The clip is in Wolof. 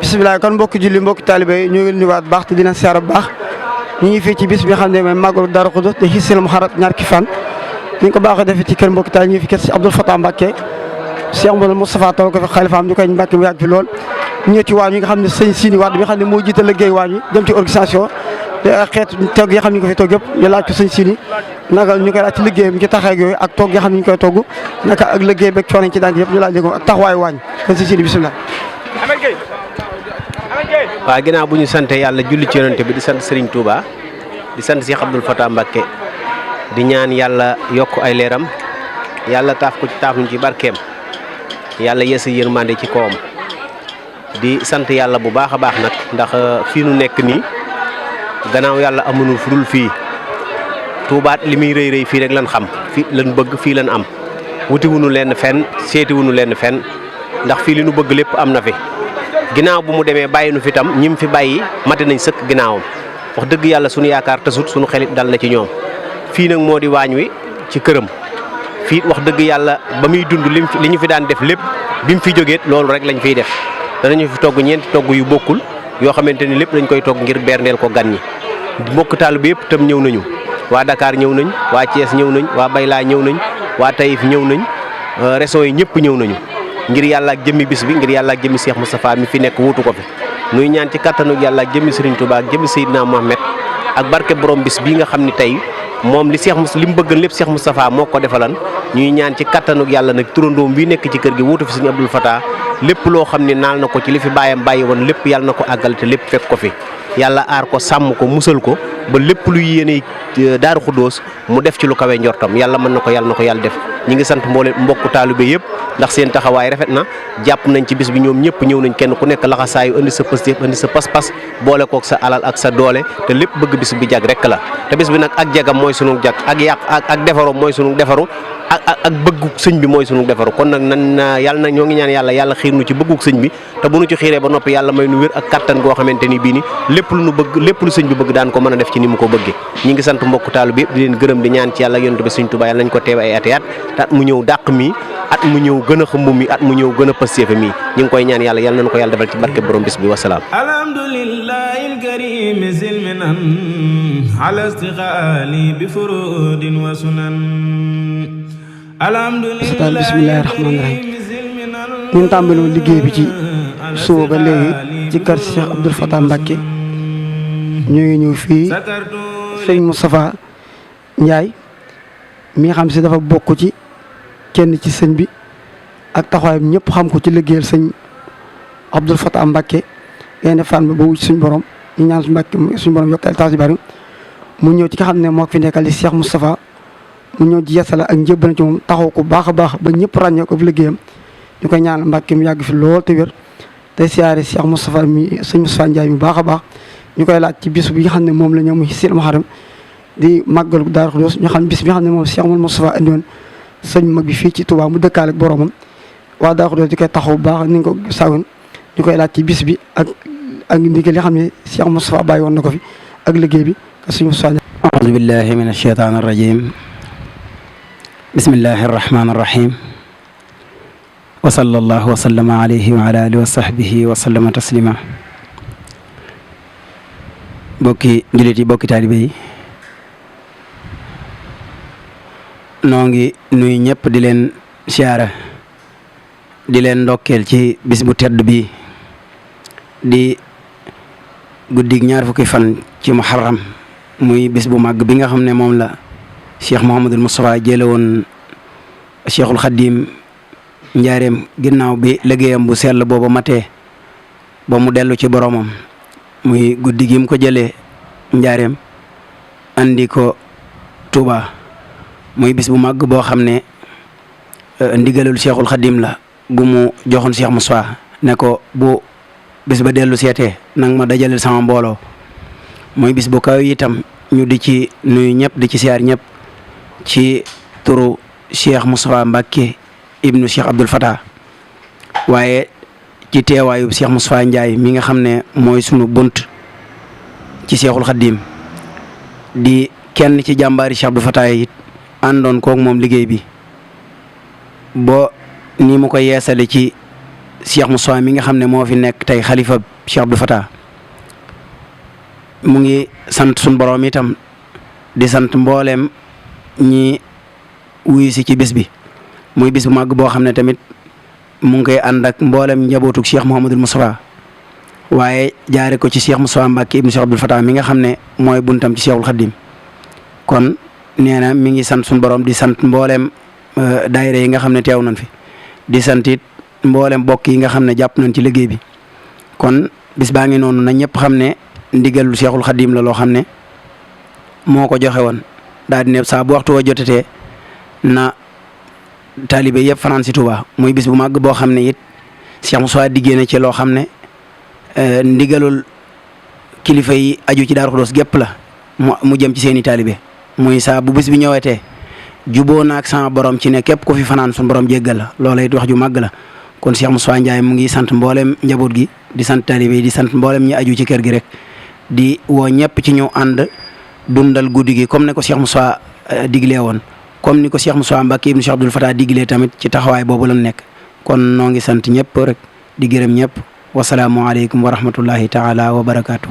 bisimilah kon mbokki julli mbokki taalibe yi ñu ngi nuyuwaat baax te dina siyaar bu baax ñu ngi fii ci bis bi nga xam ne mooy màggalu Daaru Xudoos te xisil Muharram ñaar ki fan ñu ko baaxee defee ci kër mbokki taalibe ñu ngi fi kër si Abdoul Fatah Mbacké Cheikh Mouhamadou Moustapha taw ko fi xalifaam ñu koy Mbacké mu yàgg fi lool ñëw ci waañ yi nga xam ne sëñ Sini Wade bi nga xam ne moo jiite liggéey waañ yi jëm ci organisation te xeetu togg yi xam ne ñu ko fi togg yëpp ñu laaj ko sëñ Sini naka ñu koy laaj ci liggéeyam ci taxaw yooyu ak togg yi xam ne ñu koy togg naka ak liggéey beeg coono ci daan yëpp ñu laaj ko ak taxawaayu waañ kon sëñ Sini bisimilah. waaw ginnaaw bu ñu sante yàlla julli ci yonent bi di sant Serigne Touba di sant Cheikh Abdoul Fatah Mbacké di ñaan yàlla yokk ay leeram yàlla taaf ko ci taaf ñu ci barkeem yàlla yeesa yërmande ci kawam di sant yàlla bu baax a baax nag ndax fii nu nekk nii gannaaw yàlla amunul fu dul fii Touba li muy rëy rëy fii rek lan xam fii lan bëgg fii lan am wuti wunu leen fenn seeti wunu leen fenn ndax fii li nu bëgg lépp am na fi ginnaaw bu mu demee bàyyi nu fi tam ñi mu fi bàyyi mate nañ sëkk ginnaawam wax dëgg yàlla sunu yaakaar tasut sunu xelit dal na ci ñoom fii nag moo di waañ wi ci këram fii wax dëgg yàlla ba muy dund li ñu fi daan def lépp bi mu fi jógeet loolu rek lañ fiy def danañu fi togg ñeenti togg yu bokkul yoo xamante ni lépp dañ koy togg ngir berndeel ko gan ñi mbokk taalibe bi yëpp tam ñëw nañu waa Dakar ñëw nañ waa Thiès ñëw nañ waa Bayla ñëw nañ waa Taïf ñëw nañ régions yi ñëpp ñëw nañu ngir yàlla ak jëmmi bis bi ngir yàlla ak jëmmi Cheikh Moustapha mi fi nekk wuutu ko fi nuy ñaan ci kattanu yàlla ak jëmmi Serigne Touba ak jëmmi Seydina Mohamed ak barke borom bis bii nga xam ni tey moom li mu bëgg lépp Cheikh Moustapha moo ko defalan ñuy ñaan ci kattanu yàlla nag turandoom bii nekk ci kër gi wuutu fi Serigne Abdoul Fatah lépp loo xam ne naal na ko ci li fi bàyyam bàyyi woon lépp yàlla na ko àggal te lépp fekk ko fi yàlla aar ko sàmm ko musal ko ba lépp lu yéene Daaru Xudoos mu def ci lu kawe njortam yàlla mën na ko yàlla def ñi ngi sant mboole mbokku taalibe yëpp ndax seen taxawaay rafet na jàpp nañ ci bis bi ñoom ñëpp ñëw nañ kenn ku nekk laxasaayu indi sa pëstéef indi sa pas-pas boole kook sa alal ak sa doole te lépp bëgg bis bi jag rek la te bis bi nag ak jagam mooy sunu jag ak yàq ak defaru mooy sunu defaru ak bëgguk sëñ bi mooy sunu defaru kon nag nan yàlla na ñoo ngi ñaan yàlla xiir nu ci bëgguk sëñ bi te bu nu ci xiiree ba noppi yàlla may nu wér ak kattan goo xamante ni bii ni lépp lu nu bëgg lépp lu sëñ bi bëgg daan ko mën a def ci ni mu ko bëggee ñi ngi sant mbokku taalu bi di leen gërëm di ñaan ci yàlla yonent bi sëñ Tuubaa yàlla nañ ko teew ay ati at te at mu ñëw dàq mi at mu ñëw gën a xëmb mi at mu ñëw gën a pëstéefe mi ñi ngi koy ñaan yàlla nañu ko yàlla defal ci barke borom bis bi wasalaam alhamdulillahil karim zilminan ala istiqali bi furudin wa sunan bismillaahi rahmaani rahiim ñu tàmbali woon liggéey bi ci suba ba léegi ci kër Cheikh Abdoul Fatah Mbacké ñu ngi ñëw fii sëñ Moustapha Ndiaye mi nga xam si dafa bokk ci kenn ci sëñ bi ak taxawaayam ñëpp xam ko ci liggéeyal sëñ Abdoul Fatah Mbacké ngeen def fan ba wuñ suñ borom ñu ñaan suñ borom yokkal taas yu bari mu ñëw ci nga xam ne moo fi nekkal di Cheikh Moustapha mu ñëw ci yeesala ak njëbbal ci moom taxaw ko baax a baax ba ñëpp ràññee ko fi liggéeyam ñu koy ñaanal Mbacké mu yàgg fi lool te wér te siyaare Cheikh Moustapha mi sëñ Moustapha Ndiaye mi baax a baax ñu koy laaj ci bis bi nga xam ne moom la ñëw muy xisil Muharram di màggalu Daaru Xudoos ñu xam bis bi nga xam ne moom Cheikh Moustapha indi woon sëñ mag bi fii ci Touba mu dëkkaale ak boromam waa Daaru Xudoos di koy taxaw bu baax ni nga ko saawoon ñu koy laaj ci bis bi ak ndigal li xam ne Cheikh Moustapha bàyyi woon na ko fi ak liggéey bi ak sëñ Moustapha. a'uuzu billahi mina shaytaani rajiim bismillahi rahmaani rahiim wa sallallahu wa sallama alayhi wa ala alihi wa sahbihi wa sallama taslima bokki jullit yi bokki taalibe yi noo ngi nuyu ñëpp di leen siyaara di leen ndokkeel ci bis bu tedd bi di guddig ñaar fukki fan ci muharram muy bis bu màgg bi nga xam ne moom la Cheikh Mouhamadul Moustapha jële woon Cheikhul Khadim njaareem ginnaaw bi liggéeyam bu sell booba matee ba mu dellu ci boromam muy guddi gi mu ko jëlee njaareem andi ko Touba muy bis bu màgg boo xam ne ndigalul Cheikhul Khadim la gu mu joxoon Cheikh Moustapha ne ko bu bis ba dellu seetee nang ma dajaleel sama mbooloo muy bis bu kaw itam ñu di ci nuyu ñëpp di ci siyaar ñëpp ci turu Cheikh Moustapha Mbacké ibnu Cheikh Abdoul Fatah waaye ci teewaayu Cheikh Moustapha Ndiaye mi nga xam ne mooy sunu bunt ci Cheikhul Khadim di kenn ci jàmbaari Cheikh Abdoul Fatah it àndoon koog moom liggéey bi bo ni mu ko yeesale ci Cheikh Moustapha mi nga xam ne moo fi nekk tey xalifa Cheikh Abdou Fatah mu ngi sant suñ borom itam di sant mbooleem ñi wuyu si ci bis bi muy bis bu màgg boo xam ne tamit mu ngi koy ànd ak mbooleem njabootuk Cheikh Mouhamadul Moustapha waaye jaare ko ci Cheikh Moustapha Mbacke ibnu Cheikh Abdou Fatah mi nga xam ne mooy buntam ci Cheikhul Khadim kon nee na mi ngi sant suñ borom di sant mbooleem daayira yi nga xam ne teew nañ fi di sant it mboolem bokk yi nga xam ne jàpp nañ ci liggéey bi kon bis baa ngi noonu na ñëpp xam ne ndigalu Cheikhul Khadim la loo xam ne moo ko joxe woon daal di ne saa bu waxtu wa jotatee na taalibe yëpp fanaan si Touba muy bis bu màgg boo xam ne it Cheikh Moussa diggée na ci loo xam ne ndigalul kilifa yi aju ci Daaru Xudoos gépp la mu jëm ci seeni taalibe muy saa bu bis bi ñëwetee juboo naag sama borom ci ne képp ku fi fanaan suñu borom jéggal la loola it wax ju màgg la kon Cheikh Moussa Ndiaye mu ngi sant mboolem njaboot gi di sant taalibe yi di sant mboolem ñi aju ci kër gi rek di woo ñëpp ci ñu ànd dundal guddi gi comme ne ko Cheikh Moussa diglee woon comme ni ko Cheikh Moussa Mbacke ibnu Cheikh Abdoul Fatah diglee tamit ci taxawaay boobu la nekk kon noo ngi sant ñëpp rek di gërëm ñëpp wasalaamualeykum wa rahmatullahi taala wa barakaatu.